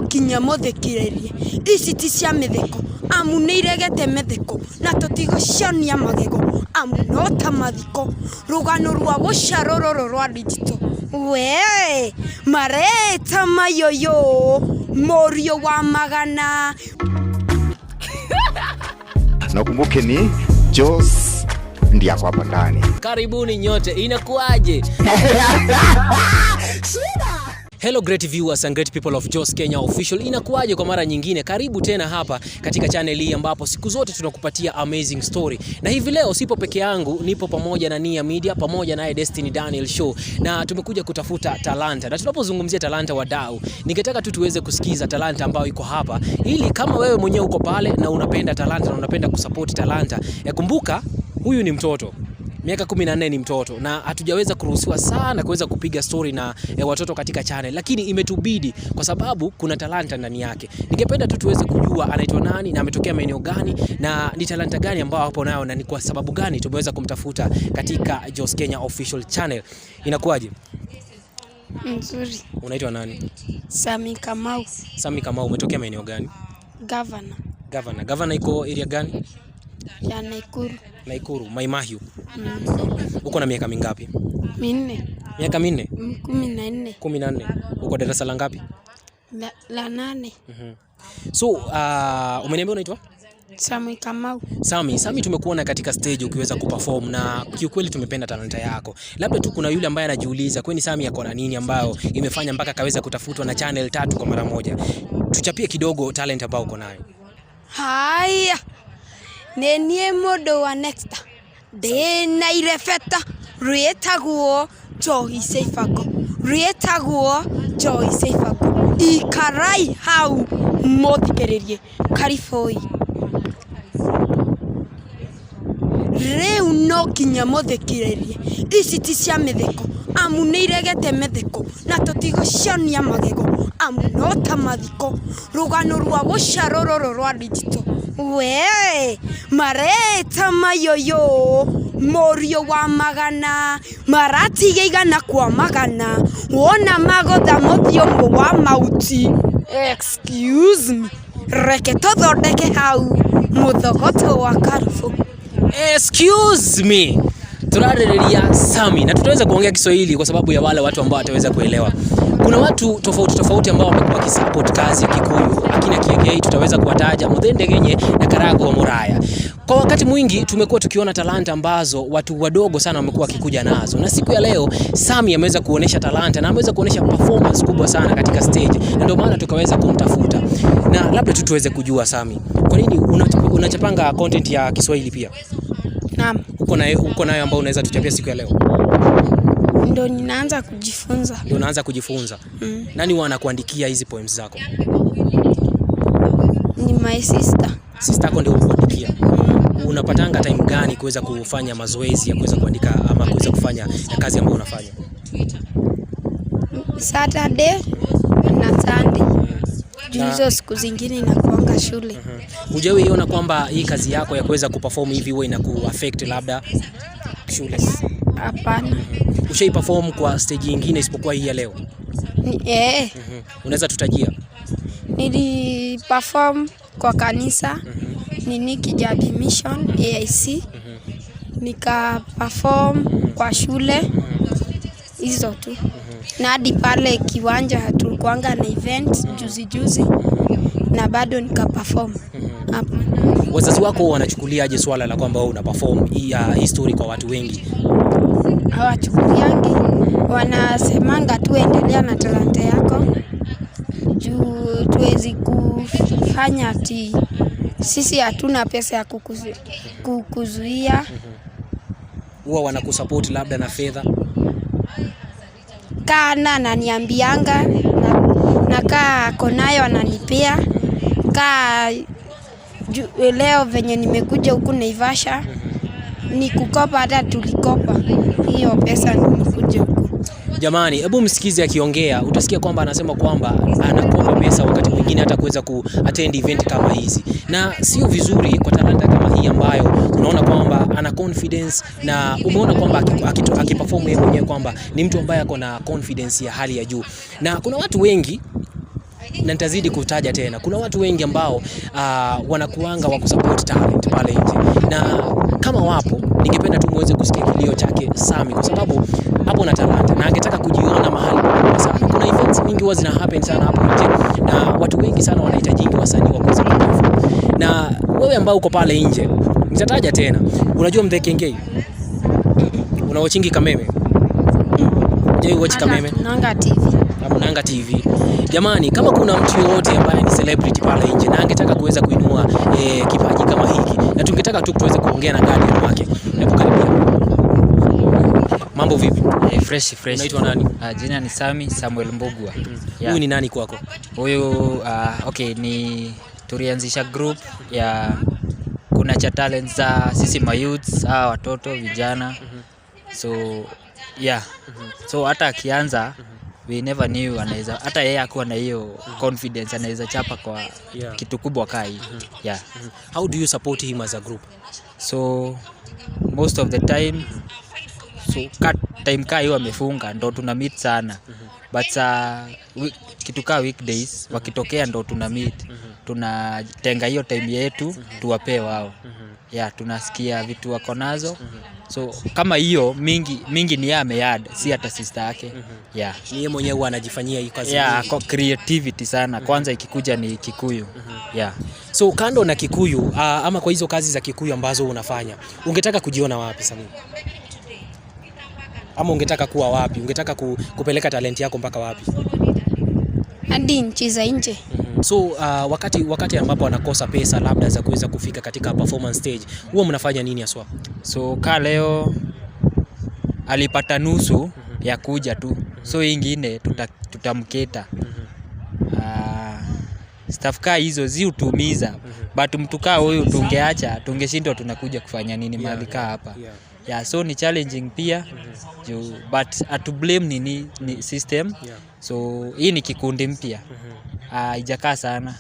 Nginya mũthikĩrĩrie ici ti cia mĩtheko amu nĩ iregete mĩtheko na tũtigũcionia magego amu no ta mathiko rũgano rwa gũca rũrũ rwa digital we mareta mayoyo mũriũ wa magana. Na ukumbuke ni Jos ndiye ako hapa ndani. Karibuni nyote, inakuaje? Hello great viewers and great people of Jos Kenya Official. Inakuaje kwa mara nyingine? Karibu tena hapa katika channel hii ambapo siku zote tunakupatia amazing story. Na hivi leo sipo peke yangu, nipo pamoja na Nia Media pamoja naye Destiny Daniel Show, na tumekuja kutafuta talanta. Na tunapozungumzia talanta, wadau, ningetaka tu tuweze kusikiza talanta ambayo iko hapa, ili kama wewe mwenyewe uko pale na unapenda talanta na unapenda kusupport talanta, ya kumbuka huyu ni mtoto miaka 14 ni mtoto na hatujaweza kuruhusiwa sana kuweza kupiga story na watoto katika channel, lakini imetubidi kwa sababu kuna talanta ndani yake. Ningependa tu tuweze kujua anaitwa nani na ametokea maeneo gani na ni talanta gani ambayo hapo nayo na ni kwa sababu gani tumeweza kumtafuta katika Jos Kenya Official Channel. Inakuwaje? Nzuri. Unaitwa nani? Sami Kamau. Sami Kamau, umetokea maeneo gani? Governor. Governor. Governor iko area gani? Ya Nakuru. Nakuru, Mai Mahiu. Uko na miaka mingapi? Minne. Miaka minne? 14. 14. Uko darasa la ngapi? La 8. So, umeniambia unaitwa? Sami Kamau. Sami, Sami, tumekuona katika stage ukiweza kuperform na kiukweli tumependa talanta yako. Labda tu kuna yule ambaye anajiuliza kwani Sami ako na nini ambayo imefanya mpaka akaweza kutafutwa na channel 3 kwa mara moja. Tuchapie kidogo talent ambayo uko nayo. Haya. Nĩ niĩ mũndũ wa Nexta ndĩna irebeta rĩtagwo njohi cia ibango, rĩtagwo njohi cia ibango. Ikarai hau mũthikĩrĩrie, karibũi. Rĩu no nginya mũthikĩrĩrie ici ti cia mĩtheko amu nĩ iregete mĩtheko na tũtigũcionia magego amu no ta mathiko rũgano rwa gũca rũrũ rwa digital we mareta mayoyo mũriũ wa magana maratiga igana kwa magana wona magotha mũthiomo wa mauti. Excuse me, reke tũthondeke hau mũthogoto wa karibũ. Excuse me. Tunarejea Sami na tutaweza kuongea Kiswahili kwa sababu ya wale watu ambao wataweza kuelewa. Kuna watu tofauti tofauti ambao wamekuwa wakisupport kazi ya Kikuyu, akina Kiengei tutaweza kuwataja, Muthende Genye na Karago wa Muraya. Kwa wakati mwingi tumekuwa tukiona talanta ambazo watu wadogo sana wamekuwa wakikuja nazo, na siku ya leo Sami ameweza kuonesha talanta na ameweza kuonesha performance kubwa sana katika stage, na ndio maana tukaweza kumtafuta. Na labda tu tuweze kujua Sami, kwa nini unachapanga content ya Kiswahili pia? Naam. Uko nayo ambao unaweza tuchapia siku ya leo? Ndio ninaanza kujifunza. Ndio unaanza kujifunza. Nani huwa anakuandikia hizi poems zako? Ni my sister. Sister yako ndio hukuandikia? Unapatanga time gani kuweza kufanya mazoezi ya kuweza kuandika ama kuweza kufanya ya kazi ambayo unafanya? Saturday na Sunday. Juu hizo siku zingine inakuanga shule. Hujawahi iona kwamba hii kazi yako ya kuweza kuperform hivi huwa inakuaffect labda shule? Hapana. Ushai perform kwa stage nyingine isipokuwa hii ya leo? Unaweza tutajia? Nili perform kwa kanisa, nini Kijabi Mission AIC. Nika perform kwa shule hizo tu. Na hadi pale kiwanja tulikuanga na event juzi juzi na bado nika perform hapo. Wazazi wako wanachukuliaje swala la kwamba wewe una perform hii story kwa watu wengi? Hawachukuliangi, wanasemanga tu endelea na talanta yako. Juu tuwezi kufanya ati sisi hatuna pesa ya kukuzuia. Huwa wanakusupport labda na fedha? Kana ananiambianga na kaa ako nayo ananipea. Kaa leo venye nimekuja huku Naivasha ni kukopa, hata tulikopa hiyo pesa nikuje huku. Jamani, hebu msikize akiongea, utasikia kwamba anasema kwamba anakopa pesa wakati mwingine hata kuweza ku-attend event kama hizi. Na sio vizuri kwa talanta kama hii ambayo unaona kwamba ana confidence na umeona kwamba akiperform yeye mwenyewe kwamba ni mtu ambaye ako na confidence ya hali ya juu. Na kuna watu wengi Na nitazidi kutaja tena, kuna watu wengi ambao wanakuanga wa kusupport talent pale nje, na kama wapo, ningependa tu muweze kusikia kilio chake Sami, kwa sababu hapo na talanta na angetaka kujiona mahali pakubwa sana. Kuna events mingi huwa zina happen sana hapo nje, na watu wengi sana wanahitajingi wasanii wa kuweza kuperform. Na wewe ambao uko pale nje, nitataja tena, unajua Mzee Kengei, unawatchingi Kameme? Je, watch Kameme? Nanga TV. Nanga TV. Jamani, kama kuna mtu yoyote ambaye ni celebrity pale nje na angetaka kuweza kuinua kipaji kama hiki na tungetaka tu tuweze kuongea na guardian wake, hebu karibia. Mambo vipi? Fresh fresh. Unaitwa nani? Jina ni Sami Samuel Mbugua. Huyu ni nani kwako? Huyu okay, ni tulianzisha group ya kuna cha talents za sisi mayouths, hawa watoto vijana. So yeah. So hata akianza, we never knew anaweza, hata yeye akuwa na hiyo confidence anaweza chapa kwa kitu kubwa kaa hii. Yeah. How do you support him as a group? So most of the time, so ka time kaa hiyo amefunga ndo tuna meet sana, but kitu kaa weekdays wakitokea ndo tuna meet, tunatenga hiyo time yetu tuwapee wao. Yeah, tunasikia vitu wako nazo. So kama hiyo mingi mingi ni yeye ameadd, si hata sister yake. Yeah. Ni yeye mwenyewe huwa anajifanyia hii kazi Yeah, nyingi. kwa creativity sana, kwanza ikikuja ni Kikuyu. Yeah. So kando na Kikuyu, ama kwa hizo kazi za Kikuyu ambazo unafanya, ungetaka kujiona wapi Sami? Ama ungetaka kuwa wapi? Ungetaka kupeleka talent yako mpaka wapi? Hadi nchi za nje. So wakati ambapo anakosa pesa labda za kuweza kufika katika performance stage, huwa mnafanya nini haswa? So ka leo alipata nusu ya kuja tu, so hii ingine tutamketa. Stuff kaa hizo zi hutumiza, but mtu kaa huyu tungeacha, tungeshindwa tunakuja kufanya nini mahali kaa hapa. Yeah, so ni challenging pia juu, but atu blame nini, ni system. So hii ni kikundi mpya, haijakaa sana,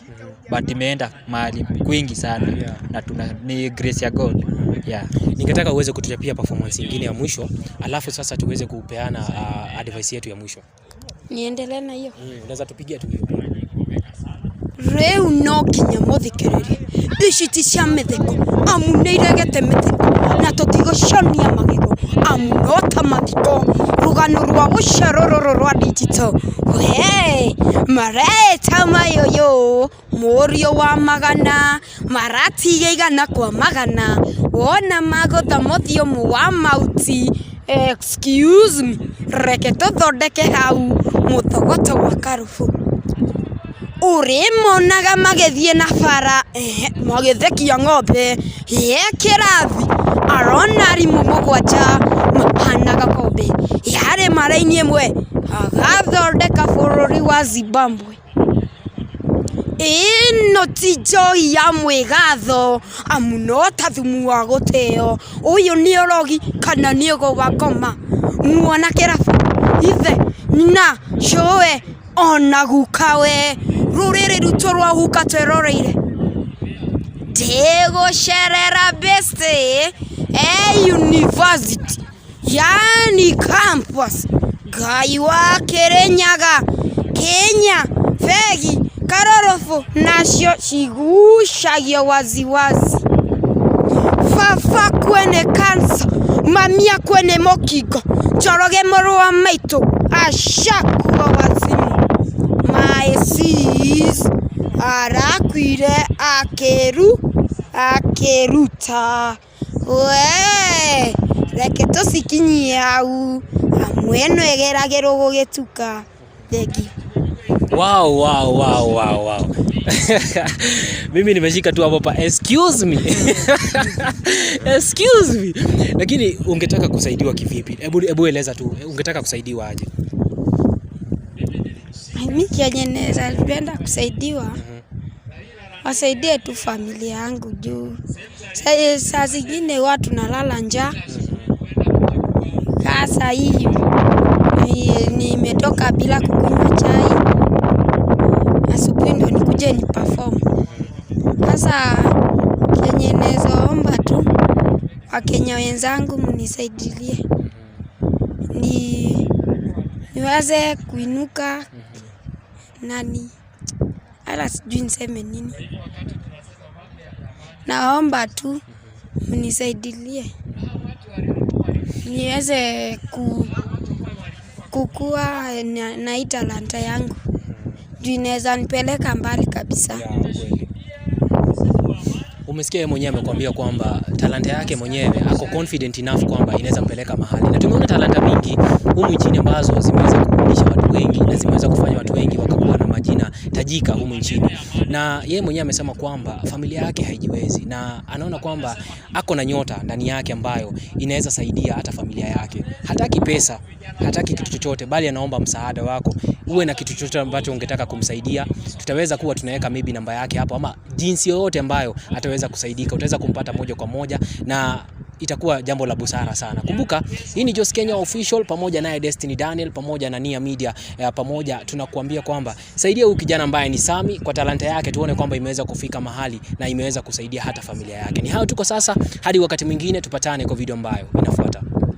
but imeenda mahali kwingi sana na tuna ni grace ya God. Yeah. Ningetaka uweze kutuchapia performance nyingine ya mwisho, alafu sasa tuweze kupeana advice yetu ya mwisho. Niendelee na hiyo? Unaweza tupigia tu hiyo. Rĩu no nginya mũthikĩrĩrie, ici ti cia mĩtheko amu nĩ iregete mĩtheko na tũtigũconia magego amu no ta mathiko. Rũgano rwa gũcero rũrũ rwa digital we mareta mayoyo mũriũ wa magana maratiga igana kwa magana wona magũtha mũthiomo wa mauti. Excuse me, reke tũthondeke hau mũthogoto wa karũbũ ũrĩmonaga magĩthiĩ na bara, ehe, magĩthekia ng'ombe ye kĩrathi arona arimũ mũgwanja mahanaga kombe yarĩ maraini ĩmwe agathondeka bũrũri wa Zimbabwe. Ĩno ti njohi ya mwĩgatho amu no ta thumu wa gũteo. Ũyũ nĩ ũrogi kana nĩ ũgo wa ngoma? Mwana kĩrabu, ithe, nyina, cũwe ona gukawe, rũrĩrĩ rwitũ rwa guka tweroreire. Ndĩgũcerera beste e university, yani campus. Ngai wa Kĩrĩnyaga, Kenya, Fegi, Karorobo nacio cigucagio waziwazi. Baba kwene cancer, mami akue nĩ mũkingo, Njoroge mũrũ wa maitũ ashakua wazimu. My sis arakuire akĩruta. We reke tũcikinyie hau amu ĩno ĩgeragĩrwo gũgĩtuka. Thengiũ. Wow. Mimi nimeshika tu hapo pa excuse me. Excuse me. Lakini ungetaka kusaidiwa kivipi? Hebu eleza tu, ungetaka kusaidiwa aje? Mi kenye naeza penda kusaidiwa, wasaidie tu familia yangu juu saa zingine huwa tunalala njaa. Sasa hii nimetoka bila kukunywa chai asubuhi ndio nikuje ni perform. Sasa kenye naeza omba tu Wakenya wenzangu mnisaidilie ni niweze kuinuka na Hata sijui niseme nini. Naomba tu mnisaidilie niweze kukua na hii talanta yangu juu inaweza nipeleka mbali kabisa. Umesikia yeye mwenyewe amekwambia kwamba talanta yake mwenyewe ako confident enough kwamba inaweza mpeleka mahali, na tumeona talanta mingi humu nchini ambazo zimeweza kurudisha watu wengi na zimeweza kufanya watu wengi wakakuwa na majina tajika humu nchini. Na yeye mwenyewe amesema kwamba familia yake haijiwezi na anaona kwamba ako na nyota ndani yake ambayo inaweza saidia hata familia yake. Hataki pesa, hataki kitu chochote, bali anaomba msaada wako, uwe na kitu chochote ambacho ungetaka kumsaidia. Tutaweza kuwa tunaweka maybe namba yake hapo ama jinsi yoyote ambayo ataweza kusaidika, utaweza kumpata moja kwa moja na itakuwa jambo la busara sana. Kumbuka hii ni Jos Kenya Official pamoja naye Destiny Daniel pamoja na Nia Media, pamoja tunakuambia kwamba saidia huyu kijana ambaye ni Sami kwa talanta yake, tuone kwamba imeweza kufika mahali na imeweza kusaidia hata familia yake. Ni hayo tuko sasa, hadi wakati mwingine tupatane kwa video ambayo inafuata.